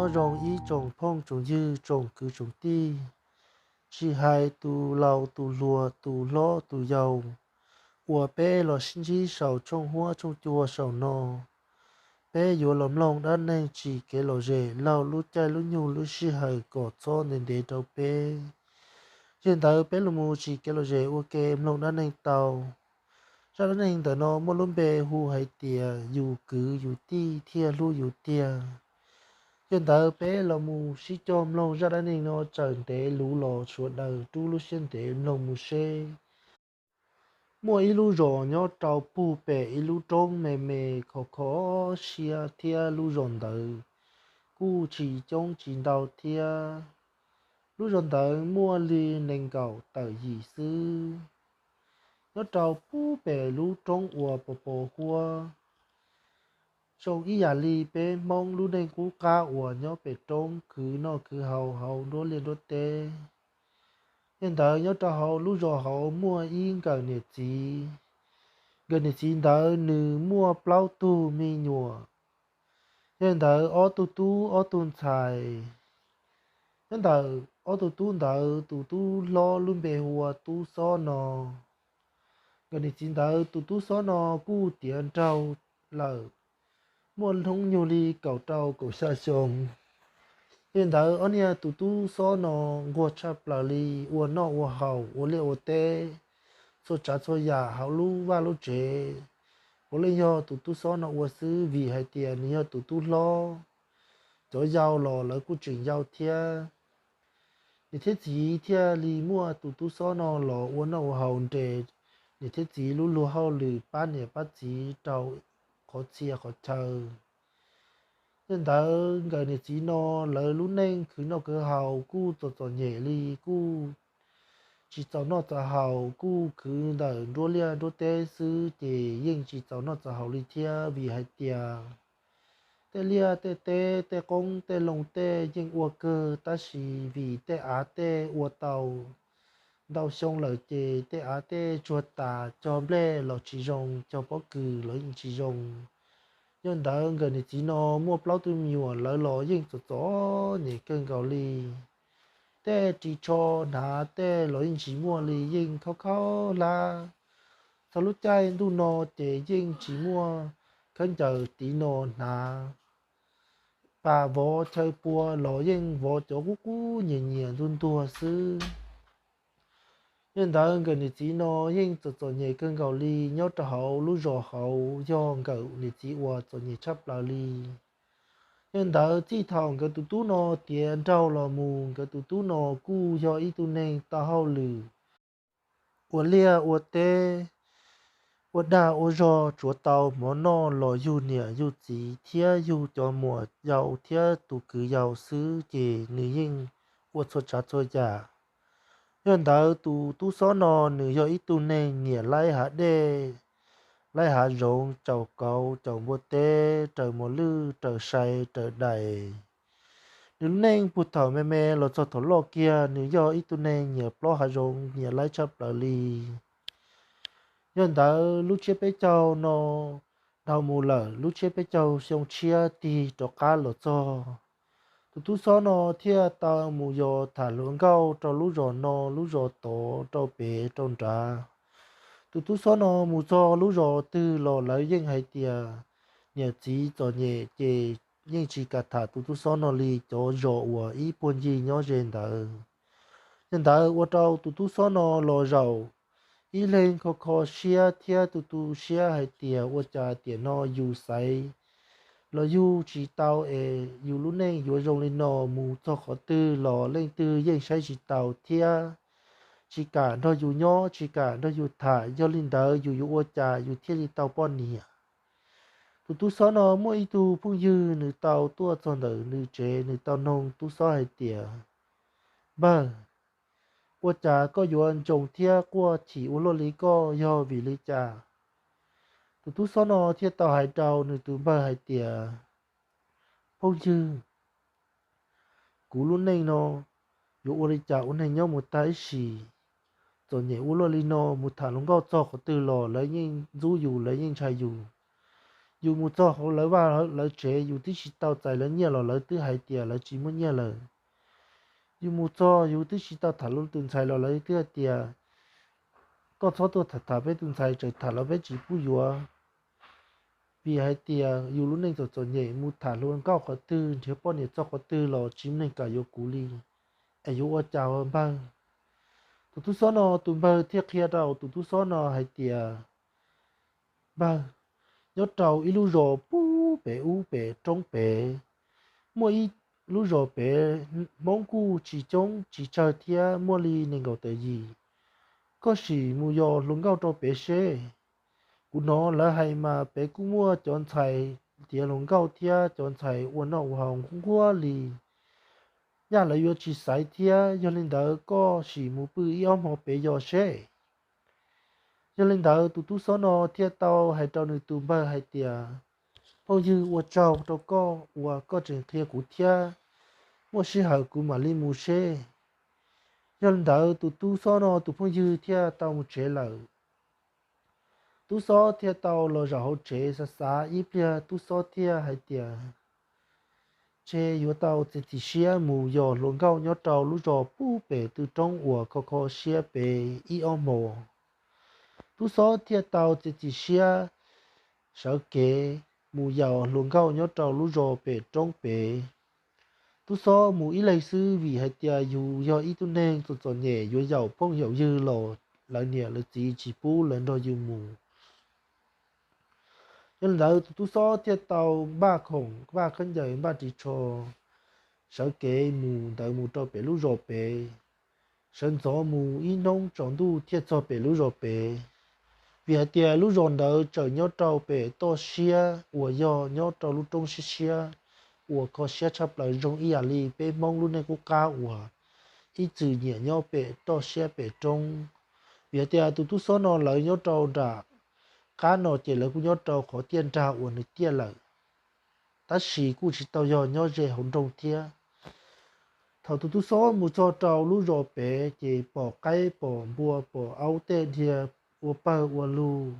Nyob zoo ib tsoom phooj tsoom ywg, tsoom kwv tsoom tij, tsis hais tus laus tus hluas, tus hlob tus yau uas peb los sib ntsib saum tshooj huab tshooj cua saum no. Peb yuav los mloog dab neeg tsim kev lom zem laug lub caij lub nyoog lub sij hawm kom txhob ntev ntev rau peb. Yog ntawd peb los mus tsim kev lom zem ua ke mloog dab neeg tau. Zaj dab neeg ntawm no muaj lub npe hu hais tias yus kwv yus tij thiaj hlub yus tiag. Yog ntawd peb los mus sib cog mloog zaj dab neeg no txawm ntev luv los sawv daws rub lub siab ntev mloog mus seb. Muaj ib lub zos nyob rau puag pem ib lub roob me me khov kho siab thiab lub zos ntawd kuj tsis coob tsis ntau thiab. Lub zos ntawd muaj li nees nkaum tawm yim xwb. Nyob rau puag pem lub roob uas pos pos huab, zoo ib yam li peb Hmoob lub neej qub qab uas nyob pem roob khwv noj khwv haus hauv nruab liaj nruab teb. Yog ntawd nyob rau hauv lub zos hauv muaj ib nkawm niam txiv. Nkawm niam txiv ntawd nws muaj plaub tug me nyuam. Yog ntawd ob tug tub ob tug ntxhais. Nyob ntawm ob tug tub ntawd tus tub hlob lub npe hu ua tub xob no. Nkawm niam txiv ntawd tus tub xob no kuj tiav nraug lawm, muaj hnub nyoog li kaum rau kaum xya xyoo. Yog ntawd ob niag tus tub xob no nquag tshaj plaws li, ua noj ua haus ua liaj ua teb, txhua tsav txhua yam hauv lub vaj lub tsev puav leej yog tus tub xob no ua xwb vim hais tias nws yog tus tub hlob. Cov yau los lawv kuj tseem yau thiab. Niam thiab txiv thiaj li muaj tus tub xob no los ua noj ua haus nres niam thiab txiv lub luag hauj lwm pab niam pab txiv rau qhov txhia qhov chaw. Yog ntawd nkawm niam txiv no lawv lub neej khwv noj khwv haus kuj txom txom nyem li, kuj tsis txaus noj txaus haus, kuj khwv ntawm nruab liaj nruab teb xwb ces yeej tsis txaus noj txaus haus li thiab vim hais tias tej liaj tej teb tej qoob tej loo tej yeej ua kawg tab sis vim tej av tej ua tau ntau xyoo lawm ces tej av tej tsuag tas, cog nplej los tsis zoo, cog pob kws los yeej tsis zoo. Yog ntawd nkawm niam txiv no muaj plaub tug me nyuam lawv los yeej txom txom nyem kawg nkaus li. Tej ris tsho hnav tej los yeej tsis muaj li, yeej khaub khaub hlab. Txog lub caij ntuj no ces yeej tsis muaj khaub ncaws tiv no hnav. Pas vov chaw pua los yeej vov cov qub qub nyias nyias ntuag ntuag xwb. Yog ntawd nkawm niam txiv no yeej txom txom nyem kawg nkaus li, nyob rau hauv lub zos hauv yog nkawm niam txiv uas txom nyem tshaj plaws li. Yog ntawd txij thaum nkawd tus tub no tiav nraug los mus, nkawd tus tub no kuj yog ib tug neeg tau hauj lwm ua liaj ua teb, ua dag ua zog tsuav tau mov noj los yug niam yug txiv thiab yug cov muam yau thiab tus kwv yau xwb ces nws yeej ua txhua tsav txhua yam. Yog ntawd tus tub xob no nws yog ib tug neeg nyiam laib hav dej, laib hav zoov, caum kauv, caum npua teb, raws mos lwj, raws sai, raws dais. Nws lub neej puag thaum me me los txog thaum loj kiag nws yog ib tug neeg nyiam plob hav zoov, nyiam laib tshaj plaws li. Yog ntawd lub tsiab peb caug no dhau mus lawm, lub tsiab peb caug xyoo tshiab tig rov qab los txog, tus tub xob no thiaj tau mus yos tham hluas nkauj rau lub zos no lub zos tod, rau pem rau nrad. Tus tub xob no mus txog lub zos twg los lawv yeej hais tias niam txiv txom nyem ces yeej tsis kam tham tus tub xob no li cov zos uas ib puag ncig nyob ze ntawd. Yog ntawd ua rau tus tub xob no los zaum ib leeg kho kho siab thiab tu tu siab hais tias ua cas tiam no yus xaiv los yug tsis tau es yus lub neej yuav zoo li no, mus txog qhov twg los leej twg yeej saib tsis taus thiab tsis kam nrog yus nyob, tsis kam nrog yus tham. Yog li ntawd yus yuav ua cas yus thiaj li tau poj niam? Tus tub xob no muaj ib tug phooj ywg nws tau tuaj txog ntawm nws tsev, nws tau noog tub xob hais tias, Npawg, ua cas koj yuav ntsoov thiab quaj chim ua luaj li koj yog vim li cas? Tus tub xob no thiaj tau hais rau nws tus npawg hais tias, Phooj ywg, kuv lub neej no yuav ua li cas ua neeg nyob mus tag ib sim, txom nyem ua luaj li no, mus tham hluas nkauj txog qhov twg los lawv yeej ntxub yus, lawv yeej ntshai yus. Yus mus txog hauv lawv vaj lawv tsev, yus twb tsis tau txais lawv nyiaj los lawv twb hais tias lawv tsis muaj nyiaj lawm. Yus mus txog yus twb tsis tau tham hluas tus ntxhais los lawv twb hais tias, koj txhob tuaj tham tham peb tus ntxhais, tseem tham los peb tsis pub yuav. Vim hais tias yus lub neej txom txom nyem, mus tham hluas nkauj qhov twg, nrhiav poj niam txog qhov twg los tsis muaj neeg kam yuav kuv li. Es yuav ua cas ua npawg? Tus tub xob no tus npawg thiaj qhia rau tus tub xob no hais tias, npawg, nyob rau ib lub zos pub pem ub pem roob pem, muaj ib lub zos pem, Hmoob kuj tsis coob tsis tsawg thiab, muaj li nees nkaum tawm yim. Koj sim mus yos hluas nkauj rau pem seb. Kuv hnov lawv hais mas pem kuj muaj cov ntxhais tiav hluas nkauj thiab cov ntxhais ua noj ua haus nquab li. Yaj lawv yuav tsis xaiv thiab, yog li ntawd koj sim mus pw ib ob hmo pem yos seb. Yog li ntawd tus tub xob no thiaj tau hais rau nws tus npawg hais tias, phooj ywg, ua tsaug rau koj uas koj tseem qhia kuv thiab, muaj sij hawm kuv mam li mus seb. Yog li ntawd tus tub xob no tus phooj ywg thiaj tau mus tsev lawm. Tub xob thiaj tau los zaum hauv tsev xav xav ib pliag, tub xob thiaj hais tias, ntshe yuav tau txiav txim siab mus yos hluas nkauj nyob rau lub zos pub pem tw roob uas kho kho siab pem ib ob hmos. Tub xob thiaj tau txiav txim siab sawv kev mus yos hluas nkauj nyob rau lub zos pem roob pem. Tub xob mus ib leeg xwb vim hais tias yus yog ib tug neeg txom txom nyem, yuav yaum phooj yaum ywg los lawv niam lawv txiv tsis pub lawv nrog yus mus. Yog li ntawd tus tub xob thiaj tau npaj khoom, npaj khaub ncaws, npaj ris tsho, sawv kev mus ntawd mus rau pem lub zos pem. Sawv ntxov mus ib hnub tsaus ntuj thiaj txog pem lub zos pem. Vim hais tias lub zos ntawd tseem nyob rau pem toj siab uas yog nyob rau lub roob siab siab uas kho siab tshaj plaws, zoo ib yam li peb Hmoob lub neej qub qab uas ib txwm nyiam nyob pem toj siab pem roob. Vim hais tias tus tub xob no lawv nyob rau nram qab no ces lawv kuj nyob rau qhov tiaj nrag uas nws tiaj lawm, tab sis kuj tsis tau yog nyob ze hauv nroog thiab. Thaum tus tub xob mus txog rau lub zos pem ces pom qaib pom npua pom aub tej dhia ua pawg ua lug.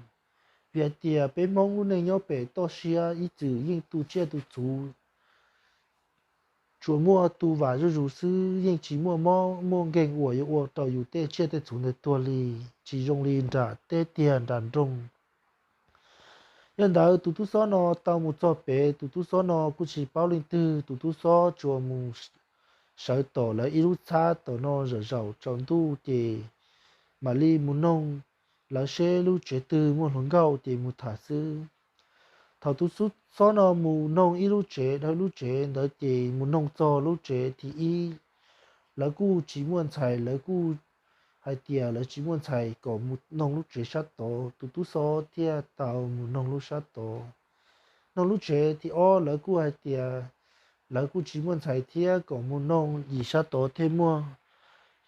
Vim hais tias peb Hmoob lub neej nyob pem toj siab ib txwm yeej tu tsiaj tu txhuv, tsuas muaj tu vam zuj zus xwb, yeej tsis muaj mob muaj nkeeg uas yuav ua rau yus tej tsiaj tej txhuv ntawd tuag li, tsis zoo li nram teb tiag nram nroog. Yog li ntawd tus tub xob no tau mus txog pem, tus tub xob no kuj tsis paub leej twg, tus tub xob tsuas mus sawv tom lawv ib lub txhab tom no zaum zaum tsaus ntuj ces mam li mus noog lawv seb lub tsev twg muaj hluas nkauj ces mus tham xwb. Thaum tus tub xob no mus noog ib lub tsev dhau lub tsev ntawd ces mus noog txog lub tsev thib ib, lawv kuj tsis muaj ntxhais, lawv kuj hais tias lawv tsis muaj ntxhais kom mus noog lub tsev sab tod. Tus tub xob thiaj tau mus noog lub sab tod. Noog lub tsev thib ob lawv kuj hais tias lawv kuj tsis muaj ntxhais thiab kom mus noog yim sab tod thiaj muaj.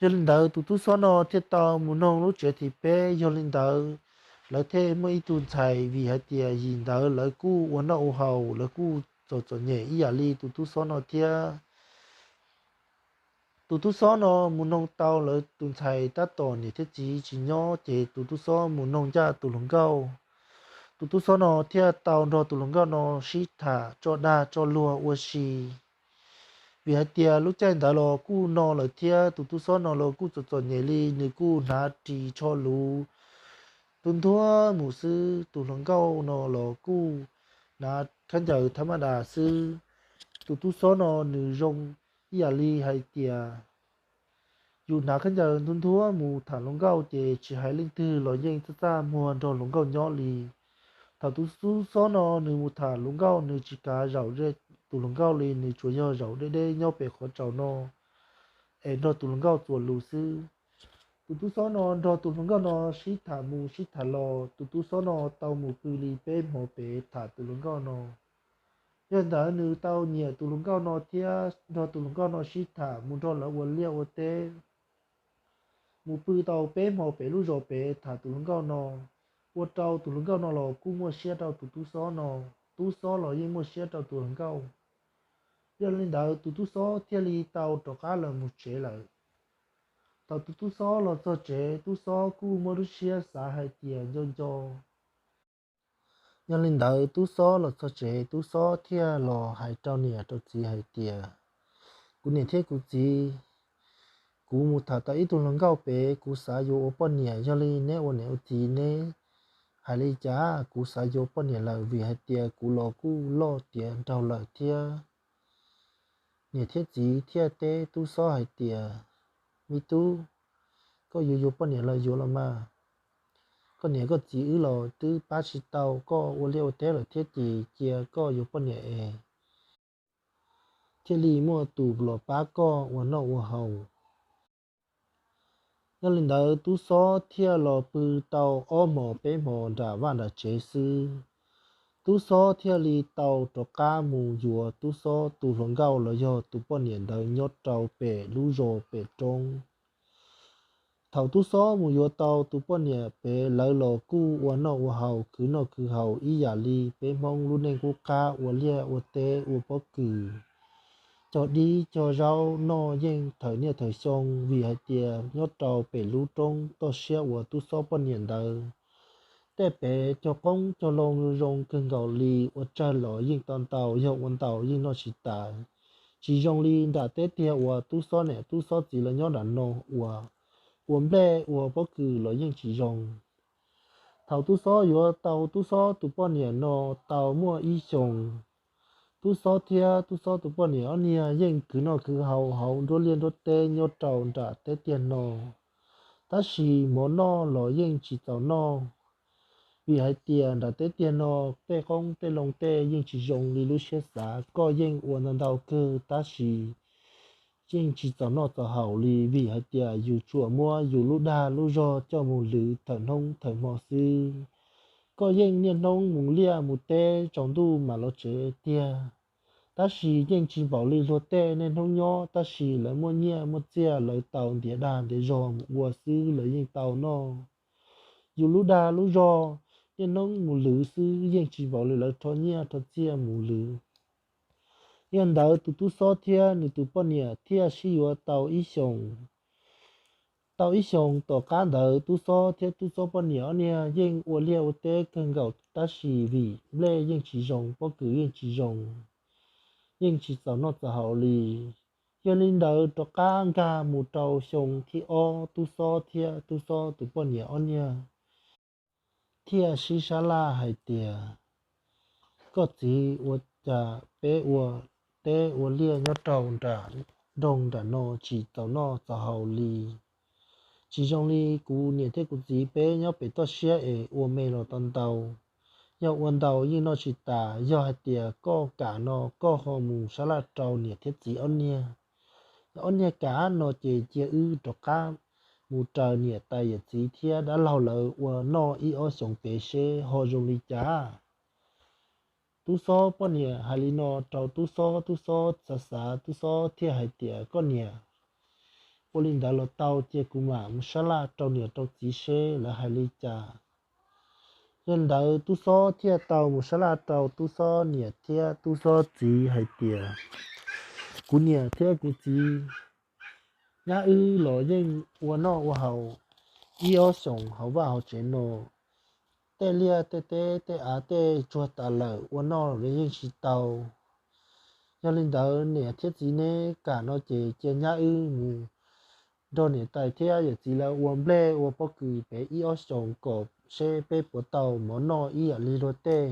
Yog li ntawd tus tub xob no thiaj tau mus noog lub tsev thib peb. Yog li ntawd lawv thiaj muaj ib tug ntxhais, vim hais tias yim ntawd lawv kuj ua noj ua haus, lawv kuj txom txom nyem ib yam li tus tub xob no thiab. Tus tub xob no mus noog tau lawv tus ntxhais tab tom niam thiab txiv tsis nyob ces tus tub xob mus noog ncaj tus hluas nkauj. Tus tub xob no thiaj tau nrog tus hluas nkauj no sib tham tso dag tso luag ua si. Vim hais tias lub caij ntawd los kuj no lawm thiab tus tub xob no los kuj txom txom nyem li, nws kuj hnav ris tsho luv ntuag ntuag mus xwb. Tus hluas nkauj no los kuj hnav khaub ncaws thab maj das xwb. Tus tub xob no nws zoo ib yam li hais tias yus hnav khaub ncaws ntuag ntuag mus tham hluas nkauj ces tsis hais leej twg los yeej txaj txaj muag nrog hluas nkauj nyob li. Thaum tus tub xob no nws mus tham hluas nkauj nws tsis kav zaum ze tus hluas nkauj li, nws tsuas yog zaum deb deb nyob pem qhov tsaus no es nrog tus hluas nkauj txuas lus xwb. Tus tub xob no nrog tus hluas nkauj no sib tham mus sib tham los, tus tub xob no tau mus pw li peb hmo pem tham tus hluas nkauj no. Yog li ntawd nws tau nyiam tus hluas nkauj no thiab nrog tus hluas nkauj no sib tham mus nrog lawv ua liaj ua teb. Mus pw tau peb hmo pem lub zos pem tham tus hluas nkauj no, ua rau tus hluas nkauj no los kuj muaj siab rau tus tub xob no, tub xob los yeej muaj siab rau tus hluas nkauj. Yog li ntawd tus tub xob thiaj li tau rov qab los mus tsev lawm. Thaum tus tub xob los txog tsev, tub xob kuj muaj lub siab xav hais tias nco nco Yog li ntawd tub xob los txog tsev, tub xob thiaj los hais rau niam rau txiv hais tias, kuv niam thiab kuv txiv, kuv mus tham tau ib tug hluas nkauj pem, kuv xav yuav ua poj niam, yog li neb ua niam ua txiv neb hais li cas? Kuv xav yuav poj niam lawm vim hais tias kuv los kuj loj tiav nraug lawm thiab. Niam thiab txiv thiaj teb tub xob hais tias, me tub, koj yuav yuav poj niam los yuav los mas, koj niam koj txiv wb los twb pab tsis tau koj ua liaj ua teb lawm thiab ces cia koj yuav poj niam es thiaj li muaj tus los pab koj ua noj ua haus. Yog li ntawd tub xob thiaj los pw tau ob hmos peb hmos nram vaj nram tsev xwb, tub xob thiaj li tau rov qab mus yuav tub xob tus hluas nkauj los yog tus poj niam ntawd nyob rau pem lub zos pem roob. Thaum tub xob mus yuav tau tus poj niam pem, lawv los kuj ua noj ua haus, khwv noj khwv haus ib yam li peb Hmoob lub neej qub qab, ua liaj ua teb ua pob kws, cog dib cog zaub noj yeej thawm niaj thawm xyoo, vim hais tias nyob rau pem lub roob toj siab uas tub xob poj niam ntawd, tej pem cog qoob cog loo zoo kawg nkaus li, ua tsawg los yeej tau ntau, yog ua ntau yeej noj tsis tas. Tsis zoo li nram teb tiag uas tub xob niam tub xob txiv lawv nyob nram no uas ua nplej ua pob kws los yeej tsis zoo. Thaum tub xob yuav tau tub xob tus poj niam no tau muaj ib xyoos, tub xob thiab tub xob tus poj niam ob niag yeej khwv noj khwv haus hauv nruab liaj nruab teb nyob rau nram teb tiag no. Tab sis mov noj los yeej tsis txaus noj, vim hais tias nram teb tiag no tej qoob tej loo tej yeej tsis zoo li lub siab xav. Koj yeej ua ntau ntau kawg tab sis yeej tsis txaus noj txaus haus li, vim hais tias yus tsuas muab yus lub dag lub zog coj mus lwv thawm hnub thawm hmo xwb. Koj yeej niaj hnub mus liaj mus teb tsaus ntuj mam los tsev tiag, tab sis yeej tsis npaum li luag tej niaj hnub nyob tab sis lawv muaj nyiaj muaj txiaj, lawv tau ntiav dag ntiav zog mus ua xwb lawv yeej tau noj. Yus lub dag lub zog niaj hnub mus lwv xwb yeej tsis npaum li lawv rho nyiaj rho txiaj mus lwv. Yog ntawd tus tub xob thiab nws tus poj niam thiaj sib yuav tau ib xyoos. Tau ib xyoos tom qab ntawd tub xob thiab tub xob poj niam ob niag yeej ua liaj ua teb kawg nkaus tab sis vim nplej yeej tsis zoo pob kws yeej tsis zoo, yeej tsis txaus noj txaus haus li. Yog li ntawd rov qab nkag mus rau xyoo thib ob, tub xob thiab tub xob tus poj niam ob niag thiaj sib sab laj hais tias, koj txiv, ua cas peb ua teb ua liaj nyob rau nram nroog nram no tsis txaus noj txaus haus li? Tsis zoo li kuv niam thiab kuv txiv peb nyob pem toj siab es ua me los tau ntau. Yog ua ntau yeej noj tsis tas. Yog hais tias koj kam no koj ho mus sab laj rau niam thiab txiv ob niag, ob niag kam no ces cia wb rov qab mus raws niam tais yawm txiv thiab dab laug lawv ua noj ib ob xyoos pem seb ho zoo li cas. Tub xob poj niam hais li no rau tub xob, tub xob xav xav tub xob thiaj hais tias, koj niam, ua li ntawd los tau, cia kuv mam mus sab laj rau niam rau txiv seb lawv hais li cas. Yog ntawd tub xob thiaj tau mus sab laj rau tub xob niam thiab tub xob txiv hais tias, kuv niam thiab kuv txiv, nyab wb los yeej ua noj ua haus ib ob xyoos hauv vaj hauv tsev no, tej liaj tej teb tej av tej tsuag tas lawm, ua noj los yeej tsis tau. Yog li ntawd niam thiab txiv neb kam no ces cia nyab wb mus nrog niam tais thiab yawm txiv lawv ua nplej ua pob kws pem ib ob xyoos kom seb peb puas tau mov noj ib yam li luag tej.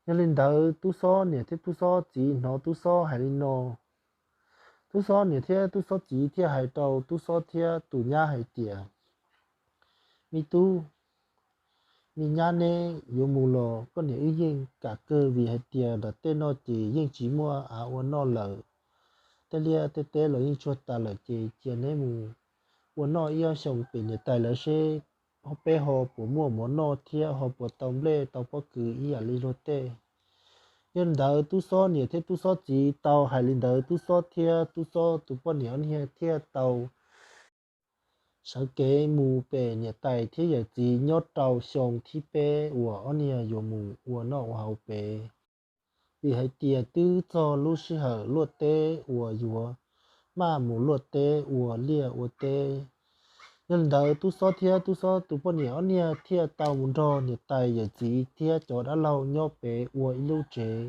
Yog li ntawd tub xob niam thiab tub xob txiv hnov tub xob hais li no, tub xob niam thiab tub xob txiv thiaj hais rau tub xob thiab tus nyab hais tias, me tub, me nyab, neb yuav mus los koj niam wb yeej kam kawg vim hais tias nram tej no ces yeej tsis muaj av ua noj lawm, tej liaj tej teb los yeej tsuag tas lawm ces cia neb mus ua noj ib ob xyoos pem niam tais lawv seb peb ho puas muaj mov noj thiab ho puas tau nplej tau pob kws ib yam li luag tej. Yog li ntawd tub xob niam thiab tub xob txiv tau hais li ntawd, tub xob thiab tub xob tus poj niam ob niag thiaj tau sawv kev mus pem niam tais thiab yawm txiv nyob rau xyoo thib peb uas ob niag yuav mus ua noj ua haus pem. Vim hais tias twb txog lub sij hawm luaj teb uas yuav maj mus luaj teb ua liaj ua teb, Yog li ntawd tub xob thiab tub xob tus poj niam ob niag thiaj tau mus nrog niam tais yawm txiv thiab cov dab laug nyob pem ua ib lub tsev,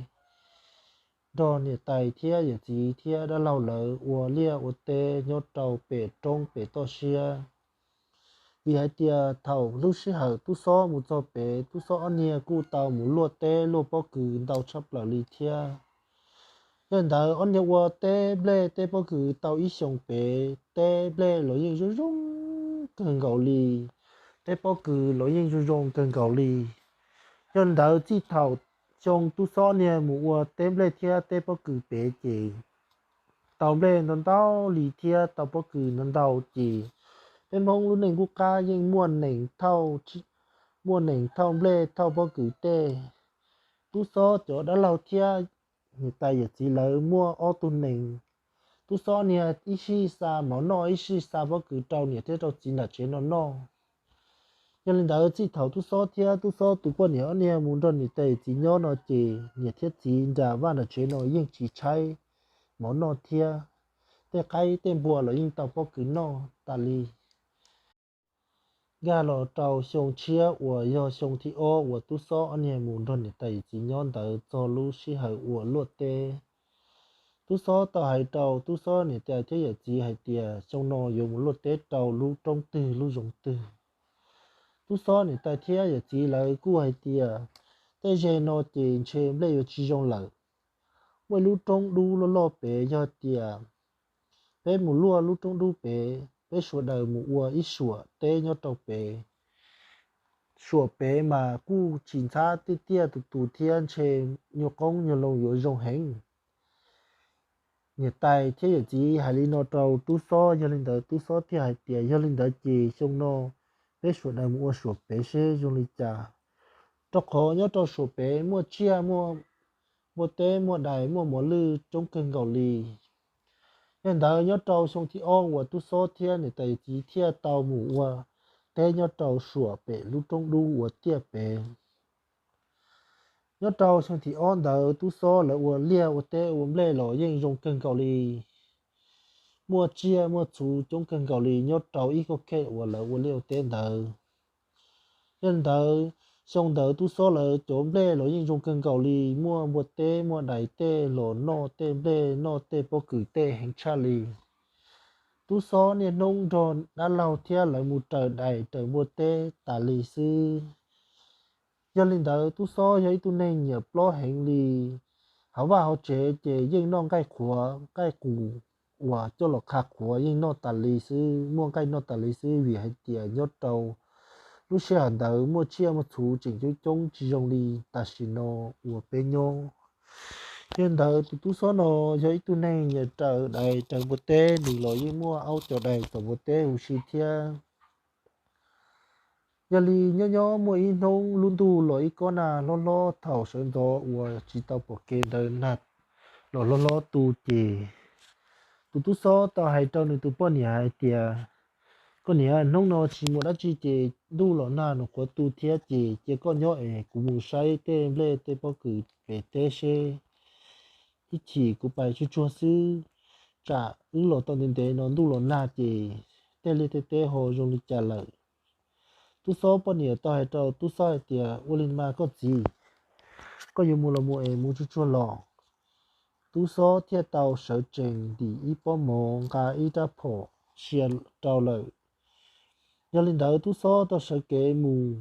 nrog niam tais thiab yawm txiv thiab dab laug lawv ua liaj ua teb nyob rau pem roob pem toj siab. Vim hais tias thaum lub sij hawm tub xob mus txog pem, tub xob ob niag kuj tau mus luaj teb luaj pob kws ntau tshaj plaws li thiab. Yog li ntawd ob niag ua teb nplej teb pob kws tau ib xyoos pem, teb nplej los yeej zoo zoo kawg nkaus li, teb pob kws los yeej zoo zoo kawg nkaus li. Yog li ntawd txij thaum xyoo tub xob niag mus ua teb nplej thiab teb pob kws pem ces tau nplej ntau ntau li thiab tau pob kws ntau ntau ces peb Hmoob lub neej kuj qab yeej muaj nees thauj, muaj nees thauj nplej thauj pob kws tej. Tub xob cov dab laug thiab niam tais yawm txiv lawv muaj ob tug nees. Tub xob niag ib sij xa mov noj ib sij xa pob kws rau niam thiab rau txiv nram tsev no noj. Yog li ntawd txij thaum tub xob thiab tub xob tus poj niam ob niag mus nrog niam tais yawm txiv nyob no ces niam thiab txiv nram vaj nram tsev no yeej tsis tshaib mov noj thiab, tej qaib tej npua los yeej tau pob kws noj tas li. Nkag los rau xyoo tshiab uas yog xyoo thib ob uas tub xob ob niag mus nrog niam tais yawm txiv nyob ntawd txog lub sij hawm uas luaj teb. Tub xob tau hais rau tub xob niam tais thiab yawm txiv hais tias xyoo no yuav mus luaj teb rau lub roob twg lub zoov twg. Tub xob niam tais thiab yawm txiv lawv kuj hais tias tej ze no ces ntshe nplej yuav tsis zoo lawm. Muaj ib lub roob dub loj loj pem, yog tias peb mus luaj lub roob dub pem, peb sawv daws mus ua ib suam teb nyob rau pem. Suam pem mas kuj tsis ntxhab tiaj tiaj tus tus thiab ntshe nyuag qoob nyuag loo yuav zoo heev. Niam tais thiab yawm txiv hais li no rau tub xob, yog li ntawd tub xob thiaj hais tias yog li ntawd ces xyoo no peb sawv daws mus ua suam pem seb zoo li cas, rau qhov nyob rau suam pem muaj tsiaj, muaj npua teb, muaj dais, muaj mos lwj coob kawg nkaus li. Yog li ntawd nyob rau xyoo thib ob uas tub xob thiab niam tais yawm txiv thiaj tau mus ua teb nyob rau suam pem lub roob dub uas tiaj pem. Nyob rau xyoo thib ob ntawd tub xob lawv ua liaj ua teb ua nplej los yeej zoo kawg nkaus li. Muaj tsiaj muaj txhu coob kawg nkaus li nyob rau ib kauj khej uas lawv ua liaj ua teb ntawd. Yog li ntawd, xyoo ntawd tub xob lawv cov nplej los yeej zoo kawg nkaus li, muaj npua teb muaj dais tej los noj tej nplej noj tej pob kws tej heev tshaj li. Tub xob niaj hnub nrog dab laug thiab lawv mus raws dais raws npua teb tas li xwb. Yog li ntawd tub xob yog ib tug neeg nyiam plob heev li. Hauv vaj hauv tsev ces yeej noj nqaij qhuav nqaij qus uas coj los qha qhuav yeej noj tas li xwb, muaj nqaij noj tas li xwb, vim hais tias nyob rau lub sij hawm ntawd muaj tsiaj muaj txhu tseem coob coob tsis zoo li tam sim no uas peb nyob. Yog li ntawd tus tub xob no yog ib tug neeg nyiam raws dais raws npua teb, nws los yeej muaj aub cov dais tom npua teb huv si thiab. Yog li nyob nyob muaj ib hnub lub ntuj los ib kob nag hlob hlob thaum sawv ntxov uas tsis tau pom kev ntawd nag los hlob hlob tu ces tus tub xob tau hais rau nws tus poj niam hais tias, koj niam, hnub no tsis muaj dab tsi ces ntuj los nag nws qhuav tu thiab ces cia koj nyob es kuv mus saib tej nplej tej pob kws pem teb seb, ib chim kuv pais tsuag tsuag xwb, tsam wb los tau ntev ntev no ntuj los nag ces tej liaj tej teb ho zoo li cas lawm. Tub xob poj niam tau hais rau tub xob hais tias, ua li mas koj txiv, koj yuav mus los mus es mus tsuag tsuag los. Tub xob thiaj tau sawv tsees ntim ib pob mov nqa ib rab phom sia rau lawm. Yog li ntawd tub xob tau sawv kev mus,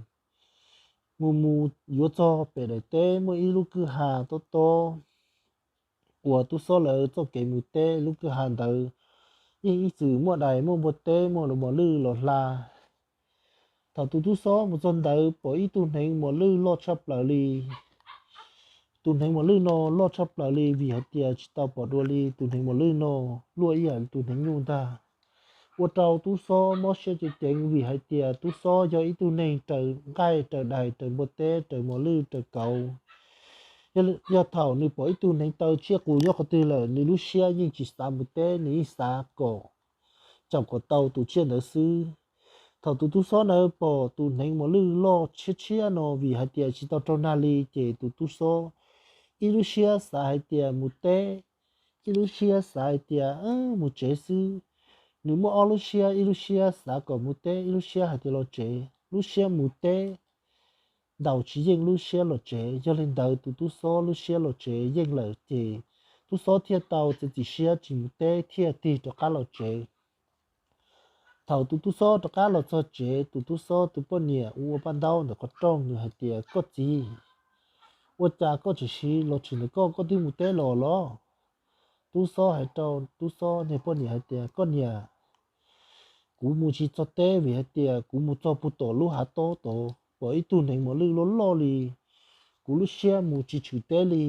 mus mus yuav txog pem daim teb muaj ib lub kwj ha tob tob uas tub xob lawv txoj kev mus teb. Lub kwj ha ntawd yeej ib txwm muaj dais muaj npua teb muaj mos lwj los hla. Thaum tus tub xob mus txog ntawd pom ib tug hneev mos lwj loj tshaj plaws li. Tus hneev mos lwj no loj tshaj plaws li vim hais tias tsis tau pom dua li tus hneev mos lwj no, luaj ib yam tus hneev nyuj ntag. Ua rau tub xob mob siab ceev ceev vim hais tias tub xob yog ib tug neeg raws nqaij raws dais raws npua teb raws mos lwj raws kauv. Yog thaum nws pom ib tug hneev taw tsiaj qus nyob qhov twg lawm nws lub siab yeej tsis xav mus teb, nws yeej xav kom caum kom tau tus tsiaj ntawd xwb. Thaum tus tub xob ntawd pom tus hneev mos lwj loj tshiab tshiab no vim hais tias tsis tau raug nag li ces tus tub xob ib lub siab xav hais tias mus teb, ib lub siab xav hais tias mus tsev xwb. Nws muaj ob lub siab, ib lub siab xav kom mus teb, ib lub siab hais tias los tsev. Lub siab mus teb ntaus tsis yeej lub siab los tsev. Yog li ntawd tus tub xob lub siab los tsev yeej lawm ces tub xob thiaj tau txiav txim siab tsis mus teb thiaj tig rov qab los tsev. Thaum tus tub xob rov qab los txog tsev, tus tub xob tus poj niam ua ua paj ntaub ntawm qhov rooj, nws hais tias, Koj txiv, ua cas koj tseem siv los tsev ntawm koj, koj twb mus teb los los? Tub xob hais rau tub xob niag poj niam hais tias, Koj niam, kuv mus tsis txog teb vim hais tias kuv mus txog puag tom lub hav tob tod pom ib tug hneev mos lwj loj loj li. Kuv lub siab mus tsis tshwm teb li.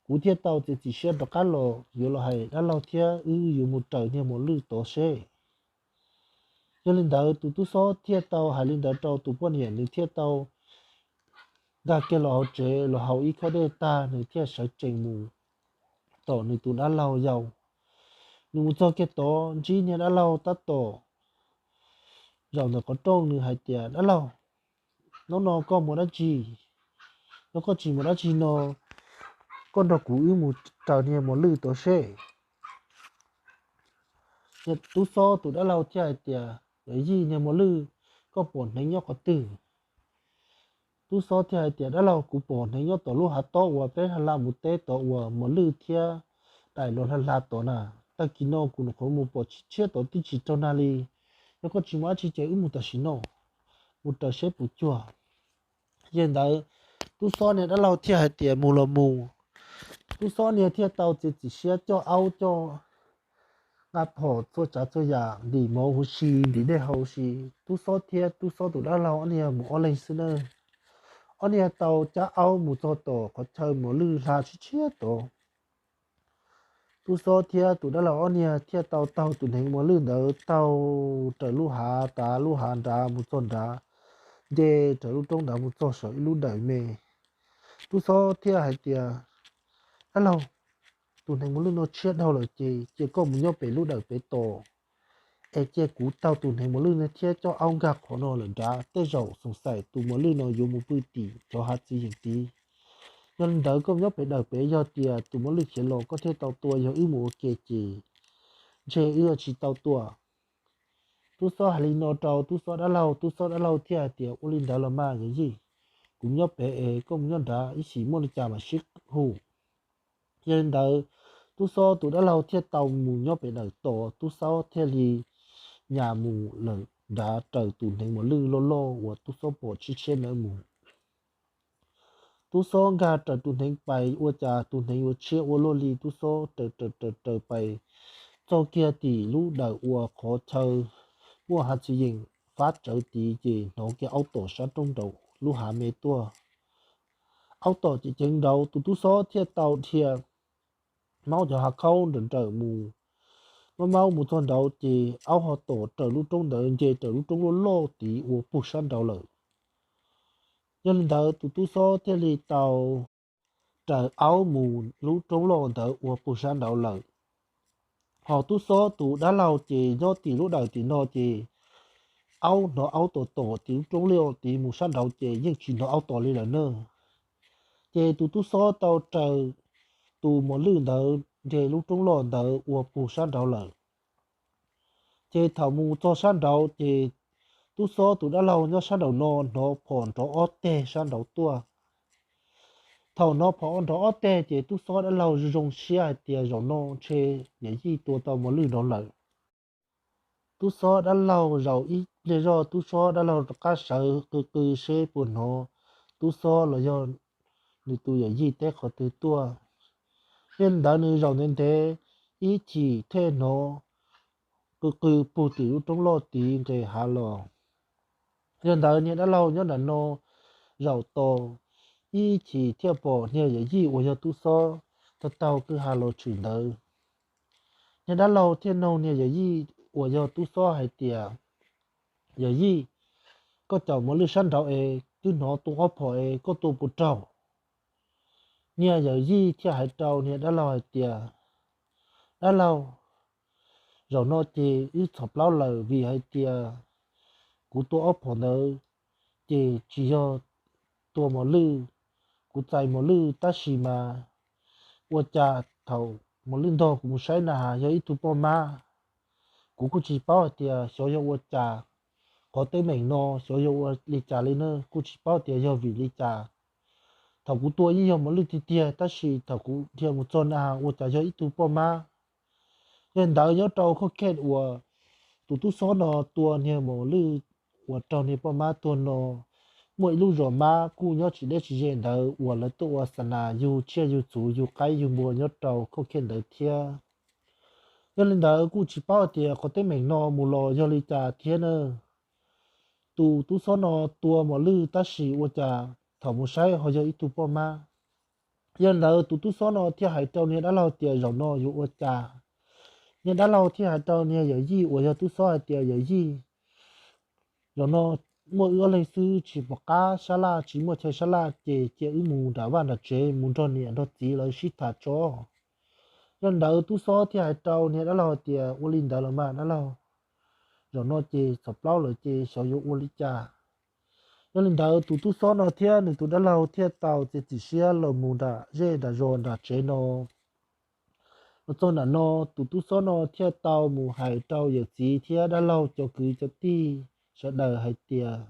Kuv thiaj tau txiav txim siab rov qab los yuav los hais dab laug thiab wb yuav mus raws niag mos lwj tod seb. Yog li ntawd tus tub xob thiaj tau hais li ntawd rau tus poj niam, nws thiaj tau nkag kiag los hauv tsev los haus ib khob dej tag, nws thiaj sawv tsees mus tom nws tus dab laug yau. Nws mus txog kiag tod ntsib niag dab laug tab tom zaum ntawm qhov rooj, nws hais tias, Dab laug, hnub no koj mus dab tsi? Yog koj tsis mus dab tsi no, koj nrog kuv wb mus raws niag mos lwj tod seb. Tub xob tus dab laug thiaj hais tias, Yawm yij, niag mos lwj, koj pom hneev nyob qhov twg? Tub xob thiaj hais tias, Dab laug, kuv pom hneev nyob tom lub hav tob uas peb hla hla mus teb tod uas mos lwj thiab daim los hla hla tod na. Tag kis no kuv nyuam qhuav mus pom tshiab tshiab tod twb tsis raug nag li. Yog koj tsis mus dab tsi ces wb mus tam sim no, mus raws seb puas cuag. Yog li ntawd, tub xob niag dab laug thiaj hais tias, Mus los mus. Tub xob niag thiaj tau txiav txim siab coj aub coj nqa phom txhua tsav txhua yam, ntim mov huv si, ntim dej haus huv si. Tub xob thiab tub xob tus dab laug ob niag mus ob leeg xwb na. Ob niag tau cab aub mus txog tom qhov chaw mos lwj hla tshiab tshiab tod. Tub xob thiab tus dab laug ob niag thiaj tau taug tus hneev mos lwj ntawd taug raws lub hav tav lub hav nrad mus txog nrad, nce raws lub roob nrad mus txog saum ib lub dawm me. Tub xob thiaj hais tias, Dab laug, tus hneev mos lwj no tshiab dhau lawm ces cia koj mus nyob pem lub dawm pem tos, es cia kuv taug tus hneev mos lwj no thiab coj aub nkag qhov no lawm nrad, tej zaum xoom xaim tus mos lwj no yuav mus pw tim cov hav txwv yeem tid. Yog li ntawd koj mus nyob pem dawm pem, yog tias tus mos lwj khiav los koj thiaj tau tua, yog wb mus ua ke ces ntshe wb tsis tau tua. Tub xob hais li no rau tub xob dab laug, tub xob dab laug thiaj hais tias, Ua li ntawd los mas yawm yij, kuv mus nyob pem es koj mus nyob nrad, ib sim muaj li cas mam sib hu. Yog li ntawd, tub xob tus dab laug thiaj tau mus nyob pem dawm tos, tub xob thiaj li nyas mus lawm nrad raws tus hneev mos lwj loj loj uas tub xob pom tshiab tshiab ntawd mus. Tub xob nkag raws tus hneev pais, ua cas tus hneev yuav tshiab ua luaj li. Tub xob raws raws raws raws pais txog kiag tim lub dawm uas qhov chaw muaj hav txwv yeem fab tsawv tid ces hnov kiag aub tom sab roob nraud lub hav me tuaj. Aub tom ceev ceev nraud, tus tub xob thiaj tau dhia maub cov hav khaub nrawm nrawm mus. Maub maub mus txog nraud ces aub ho tom raws lub roob ntawd nce raws lub roob loj loj tid ua puag sab nraud lawm. Yog li ntawd tus tub xob thiaj li tau raws aub mus lub roob loj ntawd ua puag sab nraud lawm. Ho tub xob tus dab laug ces nyob tim lub dawm tim no ces aub hnov aub tom tom tim lub roob loj tid mus sab nraud ces yeej tsis hnov aub tom li lawm na. Ces tus tub xob tau raws tus mos lwj ntawd nce lub roob loj ntawd ua puag sab nraud lawm. Ces thaum mus txog sab nraud ces tub xob tus dab laug nyob sab nraum no hnov phom nrov ob teg sab nraud tuaj. Thaum hnov phom nrov ob teg ces tub xob dab laug zoo zoo siab hais tias, Zaum no ntshe yawm yij tua tau mos lwj nraud lawm. Tub xob dab laug zaum ib pliag zoj, tub xob dab laug rov qab sawv qw qw seb puas hnov tub xob los yog nws tus yawm yij teb qhov twg tuaj. Yog li ntawd nws zaum ntev ntev ib chim thiaj hnov qw qw puag tim lub roob loj tid nqes hav los. Yog li ntawd niag dab laug nyob nram no zaum tos ib chim thiaj pom niag yawm yij uas yog tub xob taug taug kwj ha los tshwm ntawd. Niag dab laug thiaj noog niag yawm yij uas yog tub xob hais tias, Yawm yij, koj caum mos lwj sab nraud es twb hnov tua ob phom es koj tua puas raug? Niag yawm yij thiaj hais rau niag dab laug hais tias, Dab laug, zaum no ces wb txhom plaub lawm vim hais tias kuv tua ob phom ntawd ces tsis yog tua mos lwj, kuv txais mos lwj tab sis mas ua cas thaum mos lwj ntog kuv mus saib na has yog ib tug poj mab. Kuv kuj tsis paub hais tias xyov yog ua cas, qhov teeb meem no xyov yog ua li cas li na, kuj tsis paub tias yog vim li cas. Thaum kuv tua yeej yog mos lwj tiag tiag, tab sis thaum kuv dhia mus txog na ua cas yog ib tug poj mab. Yog li ntawd nyob rau khoj kheej uas tus tub xob no tua niag mos lwj uas raug niag poj mab tuag no, muaj ib lub zos mab kuj nyob tsis deb tsis ze ntawd uas lawv tuaj ua xa nas yug tsiaj yug txhu yug qaib yug npua nyob rau khoj kheej ntawd thiab. Yog li ntawd kuj tsis paub tias qhov teeb meem no mus los yog li cas thiab na. Tus tub xob no tua mos lwj tab sis ua cas thaum mus saib ho yog ib tug poj mab. Yog li ntawd tus tub xob no thiaj hais rau niag dab laug tias zaum no yuav ua cas. Niag dab laug thiaj hais rau niag yawm yij uas yog tub xob hais tias yawm yij, zaum no muaj wb ob leeg xwb tsis pom qab sab laj tsis muaj chaw sab laj ces cia wb mus nram vaj nram tsev mus nrog niam nrog txiv lawv sib tham tso. Yog li ntawd tub xob thiaj hais rau niag dab laug tias ua li ntawd los mas dab laug, zaum no ces txog plaub lawm ces xyov yuav ua li cas. Yog li ntawd tus tub xob no thiab nws tus dab laug thiaj tau txiav txim siab los mus nram zej nram zos nram tsev no. Los txog nram no tus tub xob no thiaj tau mus hais rau yawm txiv thiab dab laug cov kwv cov tij sawv daws hais tias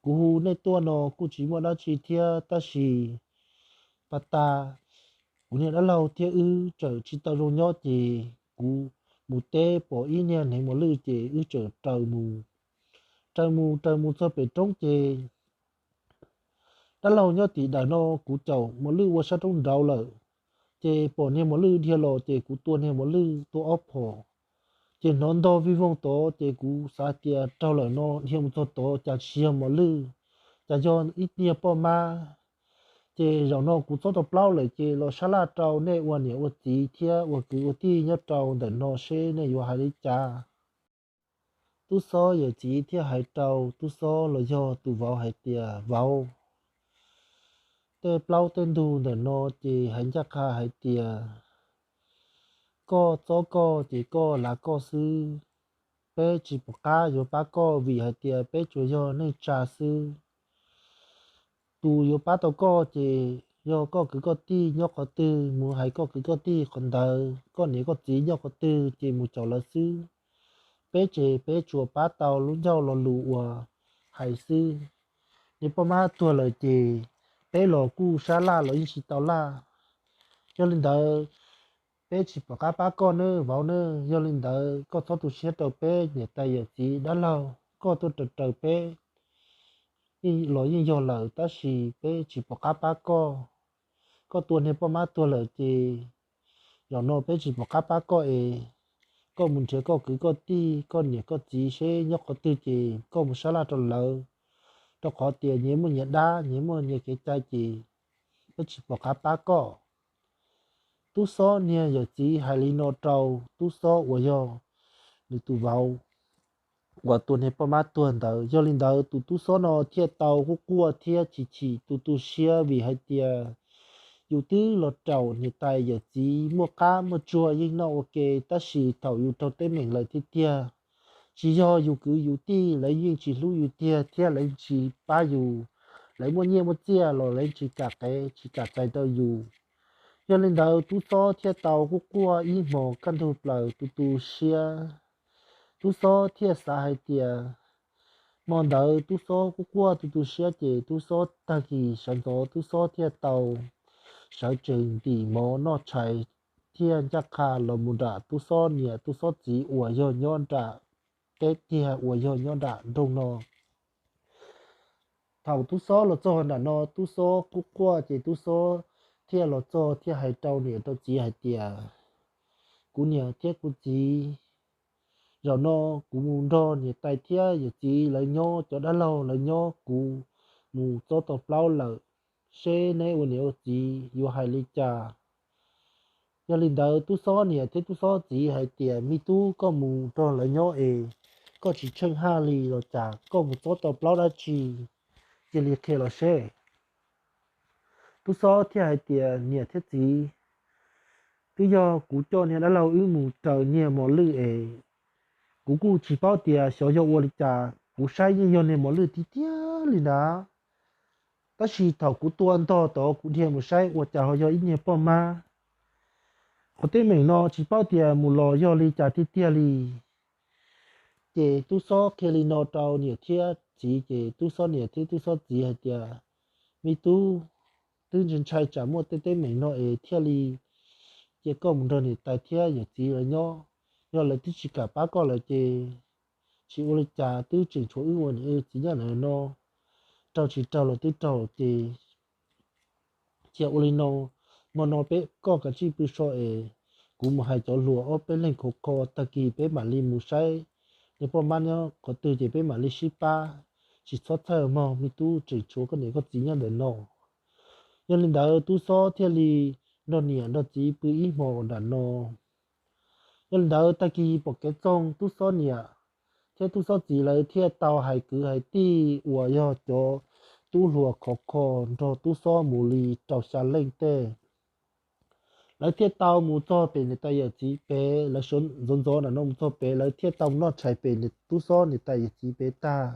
kuv hu nej tuaj no kuj tsis muaj dab tsi thiab tab sis pas tas kuv niag dab laug thiab wb tseem tsis tau zoo nyob ces kuv mus teb pom ib niag hneev mos lwj ces wb tseem raws mus. Raws mus raws mus txog pem roob ces dab laug nyob tim dawm no kuv caum mos lwj ua sab roob nraud lawm, ces pom niag mos lwj dhia los ces kuv tua niag mos lwj tua ob phom, ces hnov ntog vij voog tod ces kuv xav tias raug lawm no dhia mus txog tod cas tsis yog mos lwj, cas yog ib niag poj mab. Ces zaum no kuv txob tau plaub lawm ces los sab laj rau nej ua niam ua txiv thiab ua kwv ua tij nyob rau ntawm no seb nej yuav hais li cas. Tub xob yawm txiv thiaj hais rau tub xob los yog tus vauv hais tias vauv, tej plaub tej ntug ntawm no ces hais ncaj qha hais tias koj txob koj ces koj lav koj xwb, peb tsis pom qab yuav pab koj vim hais tias peb tsuas yog neej tsa xwb. Tus yuav pab tau koj ces yog koj kwv koj tij nyob qhov twg mus hais koj kwv koj tij qhov ntawd, koj niam koj txiv nyob qhov twg ces mus caum lawv xwb. Peb ces peb tsuas pab tau lub ncauj lo lus uas hais xwb. Niag poj mab tuag lawm ces peb los kuj sab laj los yeej tsis tau laj. Yog li ntawd peb tsis pom qab pab koj nawb vauv nawb, yog li ntawd koj txhob tu siab rau peb niam tais yawm txiv dab laug, koj tuaj raws raws peb los yeej yog lawm tab sis peb tsis pom qab pab koj. Koj tua niag poj mab tuag lawm ces zaum no peb tsis pom qab pab koj es koj mus nrhiav koj kwv koj tij koj niam koj txiv seb nyob qhov twg ces koj mus sab laj rau lawv, rau qhov tias nyias muaj nyias dab nyias muaj nyias kev cai ces peb tsis pom qab pab koj. Tub xob niag yawm txiv hais li no rau tub xob uas yog nws tus vauv uas tua niag poj mab tuag ntawd. Yog li ntawd tus tub xob no thiaj tau quaj quaj thiab chim chim tu tu siab vim hais tias yus twb los raum niam tais yawm txiv muaj qab muaj tsuag yeej noj ua ke, tab sis thaum yus raug teeb meem lawm tiag tiag, tsis yog yus kwv yus tij lawv yeej tsis hlub yus tiag thiab lawv yeej tsis pab yus, lawv muaj nyiaj muaj txiaj los lawv tsis kam qev tsis kam txais rau yus. Yog li ntawd tub xob thiaj tau quaj quaj ib hmos kaj ntug plaws tu tu siab. Tub xob thiaj xav hais tias, hmo ntawd tub xob quaj quaj tu tu siab ces tub xob tag kis sawv ntxov tub xob thiaj tau sawv tsees ntim mov noj tshais thiab ncaj qha los mus nram tub xob niam tub xob txiv uas yog nyob nram teb tiag uas yog nyob nram nroog no. Thaum tub xob los txog nram no tub xob quaj quaj ces tub xob thiaj los txog thiaj hais rau niam rau txiv hais tias, kuv niam thiab kuv txiv, zaum no kuv mus nrog niam tais thiab yawm txiv lawv nyob, cov dab laug lawv nyob, kuv mus txob tau plaub lawm, seb neb ua niam ua txiv yuav hais li cas. Yog li ntawd tub xob niam thiab tub xob txiv hais tias, me tub, koj mus nrog lawv nyob es koj tsis tsheej haj li los cas, koj mus txob tau plaub dab tsi, cia li qhia los seb. Tub xob thiaj hais tias, niam thiab txiv, twb yog kuv coj niag dab laug wb mus raws niag mos lwj es kuv kuj tsis paub tias xyov yog ua li cas, kuv saib yeej yog niag mos lwj tiag tiag li ntag. Tab sis thaum kuv tua ntog tod kuv dhia mus saib ua cas ho yog ib niag poj mab. Qhov teeb meem no tsis paub tias mus los yog li cas tiag tiag li. Ces tub xob qhia li no rau niam thiab txiv, ces tub xob niam thiab tub xob txiv hais tias, me tub, twb ntshai tsam muaj tej teeb meem no es thiaj li cia koj mus nrog niam tais thiab yawm txiv lawv nyob. Yog lawv twb tsis kam pab koj lawm ces tsis ua li cas, twb tseem tshuav wb ua niam txiv nyob ntawm no, raug tsis raug los twb raug ces cia ua li no, hmo no peb koj kav tsij pw so es kuv mus hais cov hluas ob peb leeg khov kho, tag kis peb mam li mus saib niag poj mab nyob qhov twg ces peb mam li sib pab, tsis txhob txhawj mog, me tub, tseem tshuav koj niam koj txiv nyob ntawm no. Yog li ntawd tub xob thiaj li nrog niam nrog txiv pw ib hmo nram no. Yog li ntawd tag kis pom kev txoog, tub xob niam thiab tub xob txiv lawv thiaj tau hais kwv hais tij uas yog cov tub hluas khov kho nrog tub xob mus li rau xya leej tej. Lawv thiaj tau mus txog pem niam tais yawm txiv pem, lawv sawv ntxov ntxov ntawm no mus txog pem, lawv thiaj tau mus noj tshais pem tub xob niam tais yawm txiv pem tag,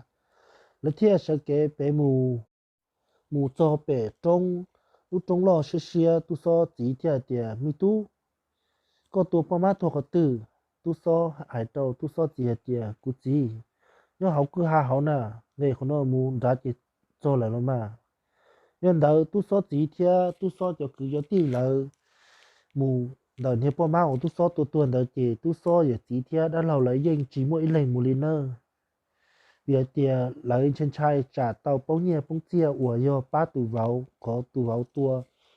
lawv thiaj sawv kev pem mus. Mus txog pem roob, lub roob loj siab siab, tub xob txiv thiaj hais tias, me tub, koj tua poj mab tuag qhov twg? Tub xob hais rau tub xob txiv hais tias, kuv txiv, nyob hauv kwj ha hauv na, nqes qhov no mus nrad ces txog lawm los mas. Yog ntawd tub xob txiv thiab tub xob cov kwv cov tij lawv mus ntawm niag poj mab uas tub xob tua tuag ntawd ces tub xob yawm txiv thiab dab laug lawv yeej tsis muaj ib leeg mus li nawb. Vim hais tias lawv ntshai ntshai tsam tau poob nyiaj poob txiaj uas yog pab tus vauv, qhov tus vauv tua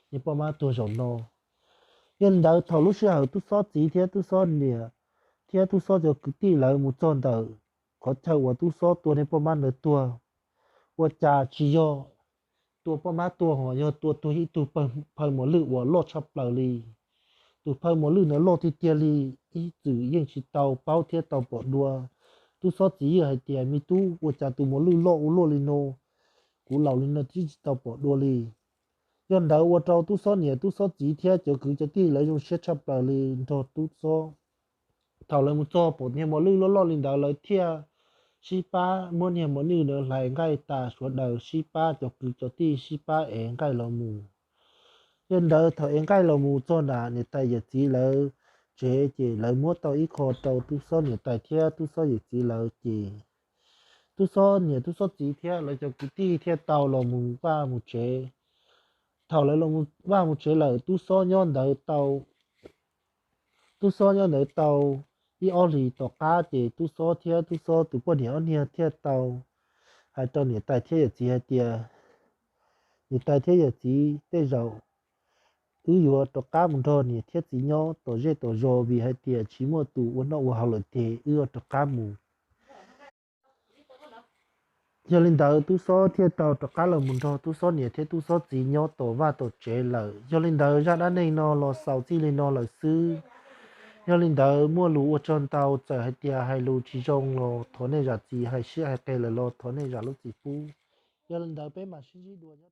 niag poj mab tuag zaum no. Yog li ntawd thaum lub sij hawm tub xob txiv thiab tub xob niam thiab tub xob cov kwv tij lawv mus txog ntawm qhov chaw uas tub xob tua niag poj mab ntawd tuag, ua cas tsis yog tua poj mab tuag ho yog tua tuag ib tug phaw mos lwj uas loj tshaj plaws li. Tus phaw mos lwj ntawd loj tiag tiag li, ib txwm yeej tsis tau paub thiab tau pom dua. Tub xob txiv yeej hais tias, me tub, ua cas tus mos lwj loj ua luaj li no, kuv laus li no twb tsis tau pom dua li. Yog ntawd ua rau tub xob niam tub xob txiv thiab cov kwv cov tij lawv zoo siab tshaj plaws li nrog tub xob. Thaum lawv mus txog pom niag mos lwj loj loj li ntawd, lawv thiaj sib pab muab niag mos lwj ntawd hlais nqaij tas, sawv daws sib pab, cov kwv cov tij sib pab ev nqaij los mus. Yog ntawd thaum ev nqaij los mus txog nram niam tais yawm txiv lawv tsev ces lawv muab tau ib qho rau tub xob niam tais thiab tub xob yawm txiv lawv ces tub xob niam tub xob txiv thiab lawv cov kwv tij thiaj tau los mus vaj mus tsev. Thaum lawv los mus vaj mus tsev lawm, tub xob nyob ntawd tau tub xob nyob ntawd tau ib ob hlis tom qab ces tub xob thiab tub xob tus poj niam ob niag thiaj tau hais rau niam tais thiab yawm txiv hais tias, niam tais thiab yawm txiv, tej zaum wb yuav rov qab mus nrog niam thiab txiv nyob tom zej tom zos, vim hais tias tsis muaj tus ua noj ua haus lawm ces wb yuav rov qab mus. Yog li ntawd tub xob thiaj tau rov qab los mus nrog tub xob niam thiab tub xob txiv nyob tom vaj tom tsev lawm. Yog li ntawd zaj dab neeg no los xaus txij li no lawm xwb. Yog li ntawd muaj lus ua tsaug ntau, txawm hais tias hais lus tsis zoo los thov nej zam txim, hais siab hais qes lawm los thov nej zam lub txim pub. Yog li ntawd peb mam sib ntsib dua nyob